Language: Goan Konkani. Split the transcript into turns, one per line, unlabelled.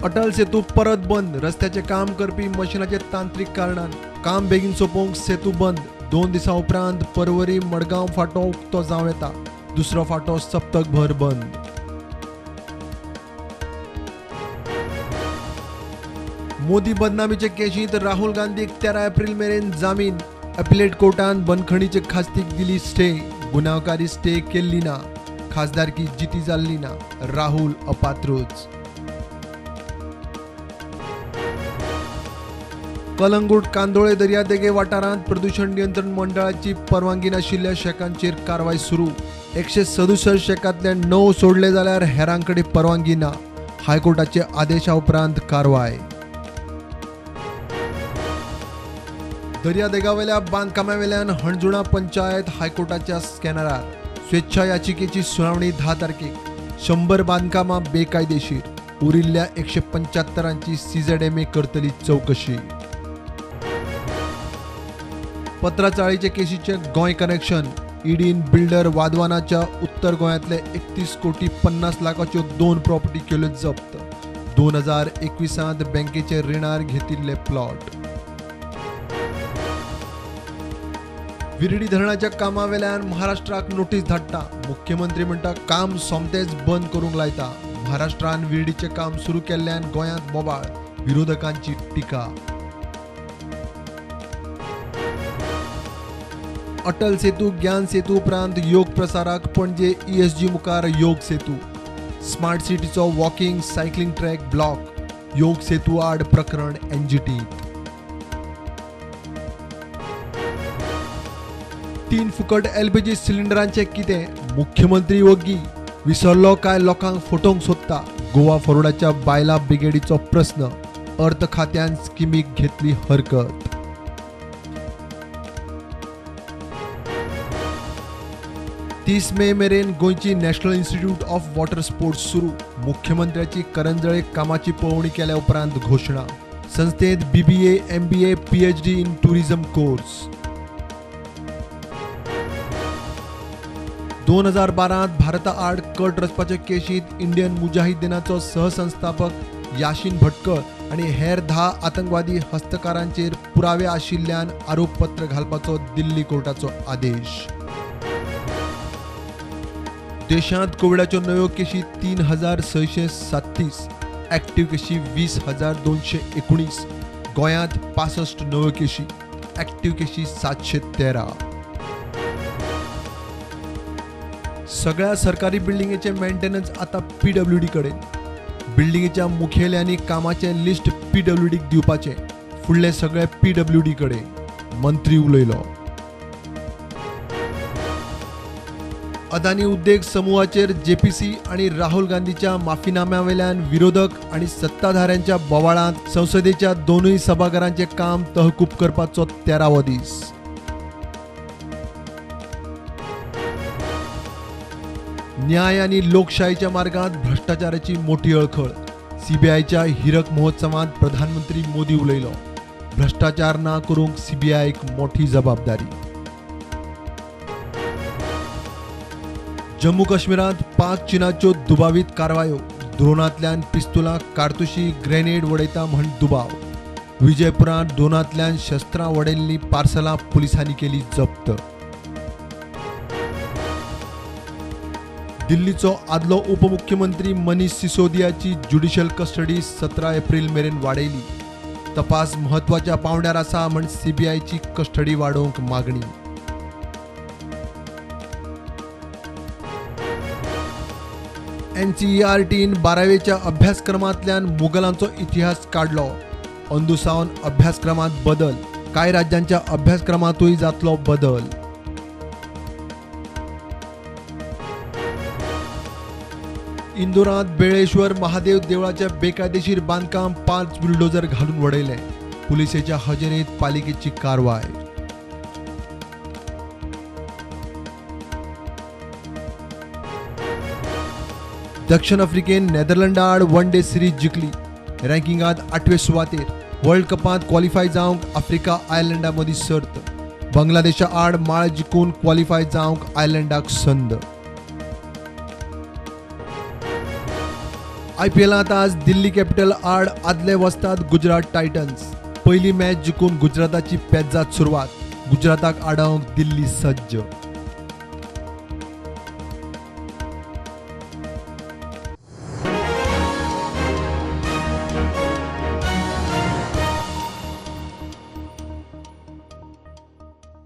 अटल सेतू परत बंद. रस्त्याचें काम करपी मशिनाचे तांत्रिक कारणान काम बेगीन सोंपोवंक सेतू बंद. 2 दिसां उपरांत परवरी मडगांव फांटो उक्तो जावं येता. दुसरो फांटो सप्तकभर बंद. मोदी बदनामीचे केशींत राहुल गांधीक 13 एप्रिल मेरेन जामीन. अपलेट कोर्टान बंदखणीचे खास्तीक दिली स्टे. गुन्यांवकारी स्टे केल्ली ना. खासदारकी जिती जाल्ली ना. राहुल अपात्रूच. कलंगूट कांदोळे दर्यादेगे वाठारांत प्रदूषण नियंत्रण मंडळाची परवानगी नाशिल्ल्या शॅकांचेर कारवाय सुरू. 167 शॅकांतले 9 सोडले जाल्यार हेरांकडे परवानगी ना. हायकोर्टाच्या आदेशा उपरांत कारवाय. दर्यादेगावेल्या बांदकामावेल्यान हणजुणा पंचायत हायकोर्टाच्या स्कॅनरार. स्वेच्छा याचिकेची सुनावणी 10 तारखेक. 100 बांदकामां बेकायदेशीर. उरिल्ल्या 175 सीझेडएमए करतली चौकशी. पत्राचाळीचे केशीचे गोंय कनेक्शन. ईडीन बिल्डर वाधवानाच्या उत्तर गोंयांतले 31 कोटी 50 लाखाच्यो 2 प्रॉपर्टी केल्यो जप्त. 2021 बँकेचे रिणार घेतिल्ले प्लॉट. विर्डी धरणाच्या कामावेल्यान महाराष्ट्राक नोटीस धाडटा. मुख्यमंत्री म्हणटा काम सोमतेच बंद करूंक लायता. महाराष्ट्रान विर्डीचें काम सुरू केल्ल्यान गोंयांत बोबाळ. विरोधकांची टिका. अटल सेतू ज्ञान सेतू उपरांत योग प्रसाराक पणजे ईएसजी मुखार योग सेतू. स्मार्ट सिटीचो walking cycling track block. Yog Setu आड प्रकरण एनजीटींत. 3 फुकट एलपीजी सिलिंडरांचे कितें? मुख्यमंत्री वग्गी. विसरलो काय लोकांक फटोवंक सोदता? गोवा फॉरवर्डाच्या बायलां ब्रिगेडीचो प्रस्न. अर्थ खात्यान स्किमीक घेतली हरकत. 30 मे मेरेन गोंयची national institute of water sports सुरू. मुख्यमंत्र्याची करंजळे कामाची पळोवणी केल्या उपरांत घोशणा. संस्थेत BBA, MBA, PhD in tourism course. 2012 भारता आड कट रचपाचे केशींत इंडियन मुजाहिदीनाचो सहसंस्थापक याशीन भटकळ आनी हेर 10 आतंकवादी हस्तकारांचेर पुरावे आशिल्ल्यान आरोपपत्र घालपाचो दिल्ली कोर्टाचो आदेश. देशांत कोविडाच्यो नव्यो केशी 3637, ऍक्टिव्ह केशी 20,219. गोंयांत 65 नव्यो केशी, ऍक्टिव्ह केशी 713. सगळ्या सरकारी बिल्डिंगेचे मेंटेनन्स आता पीडब्ल्यूडी कडेन. बिल्डिंगेच्या मुखेल्यांनी कामाचें लिस्ट पीडब्ल्यूडीक दिवपाचें. फुडले सगळे पीडब्ल्यूडी कडेन. मंत्री उलयलो. अदानी उद्देग समूहाचेर जेपीसी आनी राहुल गांधीच्या माफीनाम्यावेल्यान विरोधक आनी सत्ताधाऱ्यांच्या बोवाळांत संसदेच्या 2 सभाघरांचें काम तहकूब करपाचो 13वो दीस. न्याय आनी लोकशाहीच्या मार्गांत भ्रष्टाचाराची मोठी अळखळ. सीबीआयच्या हिरक महोत्सवांत प्रधानमंत्री मोदी उलयलो. भ्रष्टाचार ना करूंक सीबीआयक मोठी जबाबदारी. जम्मू काश्मीरांत पाक चीनाच्यो दुबावीत कारवायो. ड्रोनांतल्यान पिस्तुलां, कारतुशी, ग्रेनेड वडयता म्हण दुबाव. विजयपुरांत ड्रोनांतल्यान शस्त्रां वडयल्लीं पार्सलां पुलिसांनी केली जप्त. दिल्लीचो आदलो उपमुख्यमंत्री मनीष सिसोदियाची ज्युडिशियल कस्टडी 17 एप्रिल मेरेन वाडयली. तपास म्हत्वाच्या पावंड्यार आसा म्हण सीबीआयची कस्टडी वाडोवंक मागणी. एनसीईआरटीन 12वेच्या अभ्यासक्रमांतल्यान मुघलांचो इतिहास काडलो. अंदू सावन अभ्यासक्रमांत बदल. कांय राज्यांच्या अभ्यासक्रमांतूय जातलो बदल. इंदोरांत बेळेश्वर महादेव देवळाचे बेकायदेशीर बांदकाम 5 बुलडोजर घालून वडयलें. पुलिसेच्या हजेरेंत पालिकेची कारवाय. दक्षिण आफ्रिकेन नेदरलँडा आड वन डे सिरीज जिखली. रँकिंगांत 8वे सुवातेर. वर्ल्ड कपांत क्वॉलिफाय जावंक आफ्रिका आयर्लंडा मदीं सर्त. बांगलादेशा आड माळ जिखून क्वॉलिफाय जावंक आयर्लंडाक संद. आयपीएलांत आज दिल्ली कॅपिटल आड आदले वस्ताद गुजरात टायटन्स. पयली मॅच जिखून गुजराताची पेज्जाद सुरवात. गुजराताक आडावंक दिल्ली सज्ज.